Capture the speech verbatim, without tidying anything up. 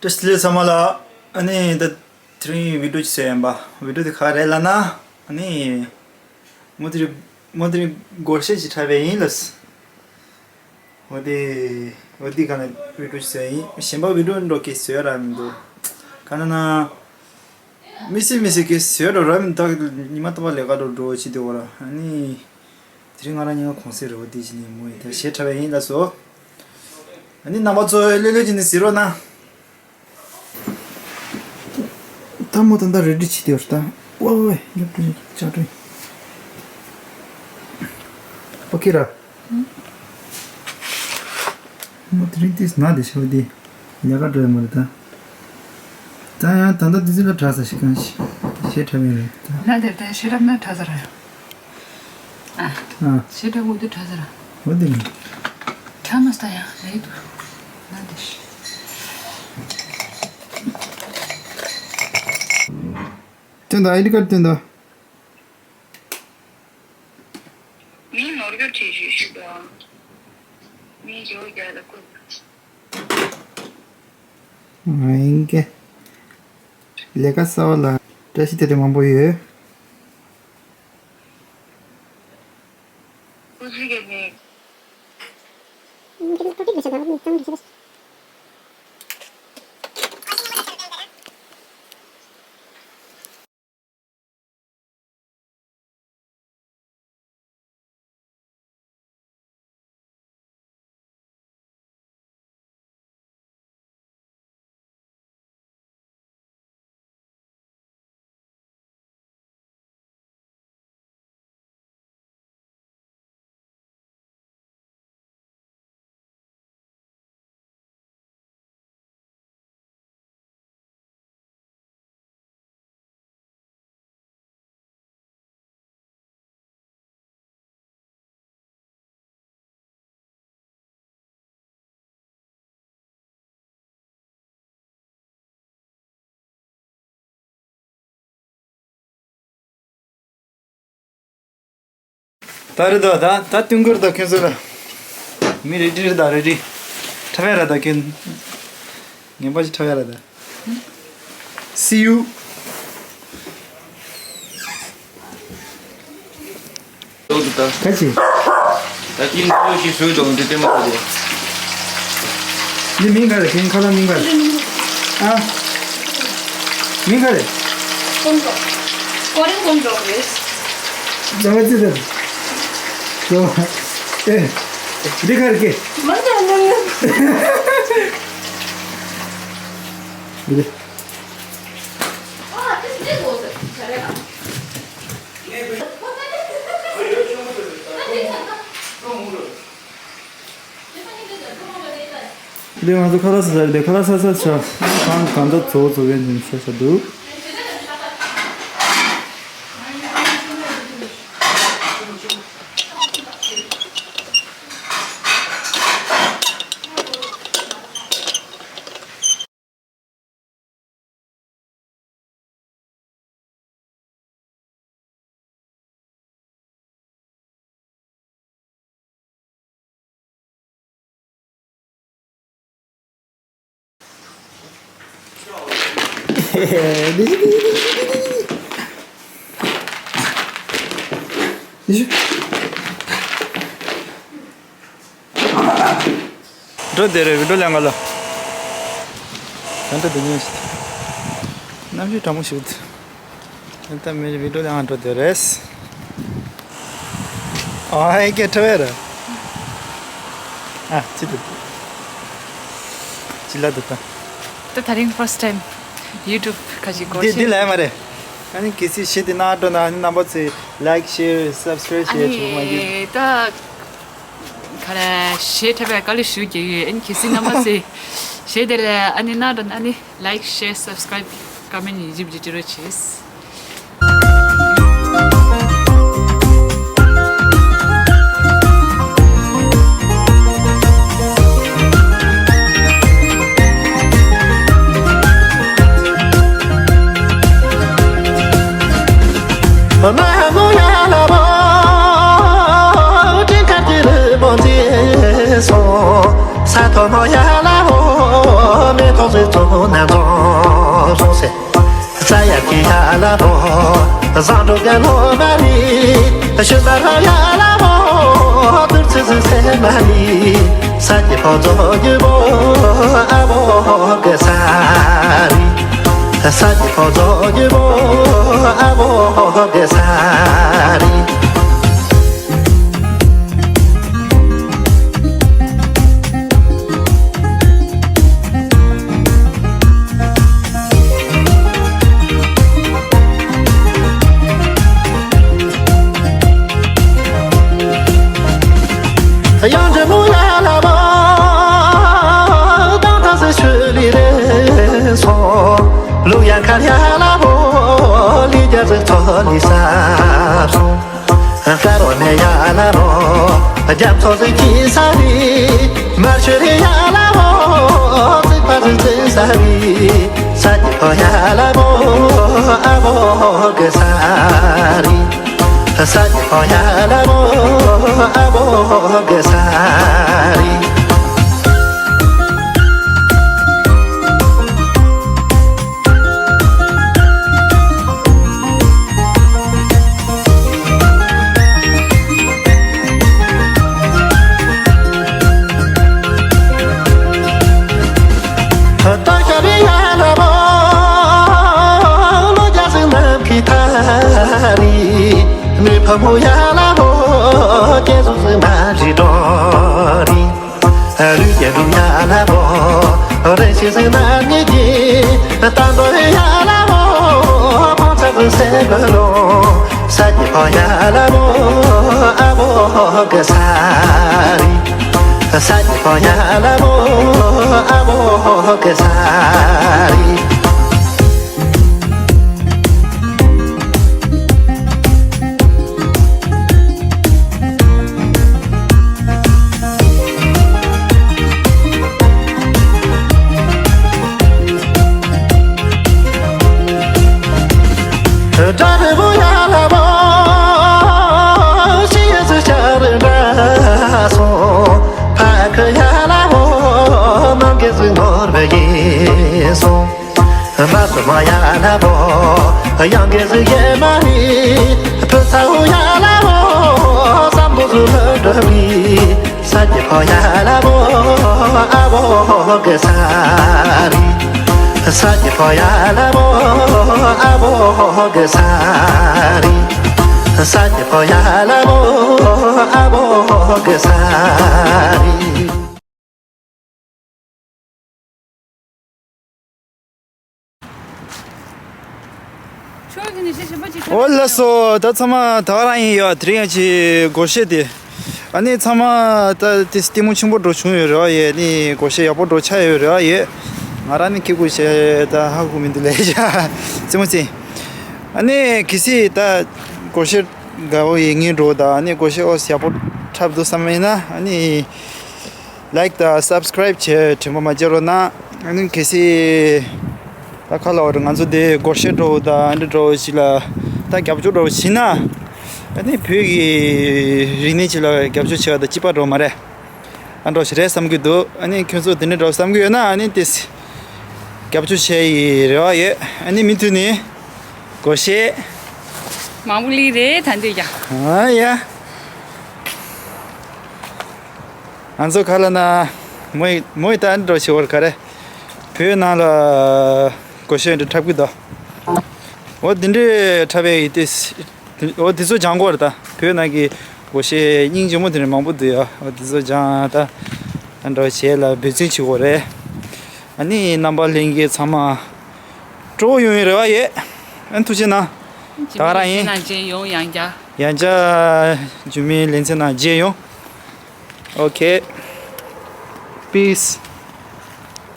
བཀྲ་ཤིས་བདེ་ལེགས་ཚང་མ་ལ། ཨ་ནི་ད་དེ་རིང་བི་ཌིའོ་ཅིག་བཟོས་ཡིན་པ། བི་ཌིའོ་དེ་ག་རེ་ལབ་ན། ཨ་ནི་མོ་དེ་རིང་མོ་དེ་རིང་སྒོར་གཞས་ཅིག་འཁྲབ་པ་ཡིན་ལགས། འོ་དེ་འོ་དེ་ག་ནས་བི་ཌིའོ་ཅིག་བཟོས་ཡིན། གཞན་པ་བི་ཌིའོ་འདྲ་གི་བཟོས་ར་མི་འདུག་ག་ན་ན། མི་སྲིད་མི་སྲིད་ཀྱི་ཟེར་རོ་ར་མི་ད་ཉི་མ་ལྟ་བ་ལས་ཀ་འགྲོ་འགྲོ་བྱེད་དེ་བ་ར། ཨ་ནི་དེ་རིང་ང་རང་ཉིན་གུང་སེ་རོ་དེ་བྱེད་ནི་མོ་ཡི་ད་གཞས་འཁྲབ་པ་ཡིན་ལགས་སོ། ཨ་ནི་རྣམ་པ་ཚོ་ལྷོད་ལྷོད་བྱེད་ནི་ཟེར་རོ་ན། ད་མོ་ད་ད་རེ་ཌི་བྱེད་དེ་བ་ར་ད། ཝ་ཝ་ཝ་ལེབ་ཀྲོ་ནིག་ཅ་ཀྲོ་ཨོ་ཁེ་ར། མོ་དེ་རིང་ཏིས་ན་དེ་ཤོ་དེ་ལས་ཀ་འགྲོ་ཡ་མ་རེད་ད། ད་ཡང་ད་ལྟ་དུས་ཚོད་ལ་དྲག་ས་ཞིག་གང་ཞིག་གཞས་འཁྲབ་ཡ་རེད་ད། ན་དེར་ད་གཞས་འཁྲབ་ན་དྲག་ས་ར་ཡ། ཨ། ཨ། གཞས་འཁྲབ་འོ་དེ་དྲག་ས་ར། འོ་དེ་ནི། དྲག་མ་ས་ཡ་ལས་དུ། ན་དེ་ཤི། སྟོན་ད་ཨའི་ཌི་ཀར་སྟོན་ད། མིང་ནོར་གྱུར་ཅེས་ཞུས་ཞུས་པ། མིང་ཞོ་རྒྱ་ལ་བཀོད། ཨིན་ཀེ། ལས་ཀ་གསར་བ་ལ་བཀྲ་ཤིས་བདེ་ལེགས་མང་པོ་ཡོད། ཀུ་ཤུ་གི་མིང་། ད་རེད་ད། ད་ད་སྟོན་གྱི་རེད་ད་ཁྱོད་ཚོ་ལ། མི་རེ་ཌི་རེད་ད། རེ་ཌི། འཁྲབ་ཡ་རེད་ད་ཁྱོད། ངན་པ་ཞིག་འཁྲབ་ཡ་རེད་ད། See you། ཁ་ཅིག་ད་ཁྱིམ་ཚང་ཞིག་བཟོས་འདུག་འདི་ལྟད་མོ་ལྟ་དེ། འདི་མིང་ག་རེ། ཁྱེད་ཁ་ལག་མིང་ག་རེ། ཨ། མིང་ག་རེ། ཀོན་ཀྲོ། ཀོ་རིན་ཀོན་ཀྲོ་རེད། ཟ་བ་ཙི་ད། ཟ་བ། ཨེ། འདི་ག་རེ་ཀེ། མ་ཟ་མ་ཟ། འདི། དེ་ང་ཚོ་ཁ་ལག་ཟ་ས་རེད། ཁ་ལག་ཟ་ས་ཆ་གང་གང་འདྲ་བཟོ་བཟོ་མཁན་དེ་ཚོ་ཆ་ཆ་འདུག་འགྲོ་དེ་རེད། བི་ཌིའོ་ལེན་ག་ལ། ད་འགྲོ་དེ་ཉིན་ཞིག་གནམ་གཤིས་གྲང་མོ་ཞིག་འདུག་ད་མི་བི་ཌིའོ་ལེན་ག་འགྲོ་དེ་རེད། ཨ་ཧེ་ཀེ་ཁྲ་བེ་ར། ཨ་ཅི་འདུག་ཅི་ལ་འདུག་ད། ད་ད་རིང་first time YouTube ཁ་ཅིག་སྐོར་འདི་འདི་ལ་ཡ་མ་རེད། ཨ་ནི་གལ་སྲིད་གཞས་འདི་སྣང་འགྲོ་ན། ཨ་ནི་རྣམ་པ་ཚོས་like, share, subscribe བྱས་ཆོག་མ་གི། ད་ག་ལ་གཞས་འཁྲབ་པའི་དཀའ་ལས་ཞུ་གི་ཡོད། ཨ་ནི་གལ་སྲིད་རྣམ་པ་ཚོས་གཞས་དེ་ལ་ཨ་ནི་སྣང་འགྲོ་ན། ཨ་ནི་like, share, subscribe, comment ཡིན་གཅིག་མིན་གཅིག་ཅི་རོ་བྱེད། ཐོག་ཟིག་ཚོ་ནས་འཛོམས་སོང་ཟེར། ས་ཡ་གི་ཡ་ལ་བོ། བཟང་འགྲོ་ག་ལོ་མ་རི། ཤུ་མ་ར་ཡ་ལ་བོ། དུར་ཚི་ཟི་སེ་མ་རི། ས་ཀྱི་ཕོ་ཚོ་ཉི་བོ་ཨ་བོ་གི་ས་རི། ས་ཀྱི་ཕོ་ཚོ་ཉི་བོ་ཨ་བོ་གི་ས་རི། ཡང་འདྲེ་མོ་ཡ་ལ་བ། དང་ཐ་སི་ཆུ་ལི་རེ་སོ། ལུ་ཡ་ཁ་ཡ་ལ་བོ། ལི་རྒྱ་ཟིག་ཚོ་ལི་ས་སོ། ཀ་རོ་ནེ་ཡ་ལ་རོ། རྒྱ་མཚོ་ཟིག་གི་ས་རི། མར་ཆུ་རི་ཡ་ལ་རོ། ཙིག་ཕ་ཟིག་ཙིག་ས་རི། ས་ཀྱི་ཕོ་ཡ་ལ་རོ། ཨ་བོ་གི་ས་རི། ས་ཀྱི་ཕོ་ཡ་ལ་རོ། ཨ་བོ་གི་ས་རི། ད་ཤ་རི་ཡ་ལ་བོ། ལོ་རྒྱ་སི་ནམ་གི་ཐ་རི། མི་ཕ་མོ་ཡ་ལ་བོ། སྐྱེ་སུ་སི་མ་རི་འགྲོ་རི། ལུས་ཀྱི་འབྲུག་ཡ་ལ་བོ། རེ་ཞིག་སེ་ན་ངེས་ཀྱི། ད་འདོད་ཡ་ལ་བོ། ཕོ་ཚ་གི་སེ་གི་ལོ། ས་ཀྱི་ཕོ་ཡ་ལ་བོ། ཨ་བོ་གི་ས་རི། ས་ཀྱི་ཕོ་ཡ་ལ་བོ། ཨ་བོ་གི་ས་རི། དགྲ་རི་བོ་ཡ་ལ་བོ། ཤི་ཡ་སུ་ཤ་རི་འདྲ་སོང་། ཕ་ཁ་ཡ་ལ་བོ། ནམ་གེ་སུ་ནོར་བ་ཡིན་སོང་། མ་སུ་མ་ཡ་ལ་བོ། ཡང་གེ་སུ་ཡེ་མ་ཧི། ཕུ་ཚ་བོ་ཡ་ལ་བོ། བསམ་བློ་སུ་ལྷོད་འགྲོ་མི། ས་ཀྱི་ཕོ་ཡ་ལ་བོ། ཨ་བོ་གི་ས་རི། ས་ཀྱི་ཕོ་ཡ་ལ་བོ། ཨ་བོ་གི་ས་རི། ས་ཀྱི་ཕོ་ཡ་ལ་བོ། ཨ་བོ་གི་ས་རི། ཁྱོད་ཀྱི་ནི་ཤེས་བཞིན་པ་ཅིག་འོ་ལགས་སོ། ད་ཚང་མ་ད་ག་རང་ཡིན་ཡ། དེ་རིང་ཡ་ཅིག་སྒོར་གཞས་དེ། ཨ་ནི་ཚང་མ་ད་དེ་ལྟད་མོ་ཆེན་པོ་འགྲོ་བྱུང་ཡོད་རེད་བ་ཡེ། ནི་སྒོར་གཞས་ཡག་པོ་འགྲོ་ཆགས་ཡོད་རེད་བ་ཡེ། ང་རང་ནི་ཁྱེད་སྒོར་གཞས་ད་ཧ་གོ་མི་འདུག་ལས་བྱ་རྩེད་མོ་རྩེ། ཨ་ནི་གལ་སྲིད་ད་སྒོར་གཞས་དགའ་བོ་ཡེ་ངེས་འགྲོ་ད། ཨ་ནི་སྒོར་གཞས་ཨོ་ཡག་པོ་འཁྲབ་འདུག་བསམ་ཡིན་ན། ཨ་ནི། ལའིཀ་དང་སབ་སི་ཀ་རའིབ་བྱས་དྲན་པ་མ་བརྗེད་རོགས་གནང་། ཨ་ནི་གལ་སྲིད་ད་ཁ་ལ་བར་ང་ཚོ་དེ་སྒོར་གཞས་འགྲོ་དང་འདི་འགྲོ་ཞིག་ལ་ད་རྒྱབ་སྐྱོར་འགྲོ་བྱིན་ན། ཨ་ནི་བོད་ཀྱི་རིག་གནས་ཆེད་ལ་རྒྱབ་སྐྱོར་བྱེད་པ་དང་གཅིག་པ་འགྲོ་མ་རེད། ཨ་འགྲོ་ཞིག་རེད་བསམ་གྱི་འདུག་ཨ་ནི་ཁྱོད་ཚོ་དེ་འདྲ་འགྲོ་བསམ་གྱི་ཡོད་ན། ཨ་ནི་དེ་རྒྱབ་སྐྱོར་བྱས་ཡི་རེ་བ་ཡོད། ཨ་ནི་མུ་མཐུད་ནས་སྒོར་གཞས་མང་པོ་ལི་རེད་ད་འདོད་ཀྱང་། ཨ་ཡ། ང་ཚོ་ག་ལ་ན་མོ་ཡི་མོ་ཡི་ད་འགྲོ་ཞིག་བར་ག་རེ། བོད་ནང་ལ་སྒོར་གཞས་འདི་འཁྲབ་གི་འདུག་འོ་འདི་འདྲའི་འཁྲབ་པའི་ཡི་ཏེ། འོ་འདི་ཚོ་སྦྱང་དགོས་རེད་ད། བོད་ནང་གི་སྒོར་གཞས་སྙིང་རྗེ་མོ་དེ་འདྲ་མང་པོ་འདུག་ཡ། འོ་འདི་ཚོ་སྦྱང་ད། ཨ་འདྲ་བྱས་ལ་འབད་བརྩོན་བྱེད་དགོས་རེད། ཨ་ནི་རྣམ་པ་ལྷན་རྒྱས་ཚང་མ་སྤྲོ་པོ་ཡོང་ཡི་རེ་བ་ཡོད། ཨ་ཐུགས་རྗེ་གནང་། ད་ག་རང་ཡིན། ཡང་བསྐྱར་ཡང་བསྐྱར་རྒྱུ་མེད་ལེ་ཚན་ནང་མཇལ་ཡོང་། Okay. Peace.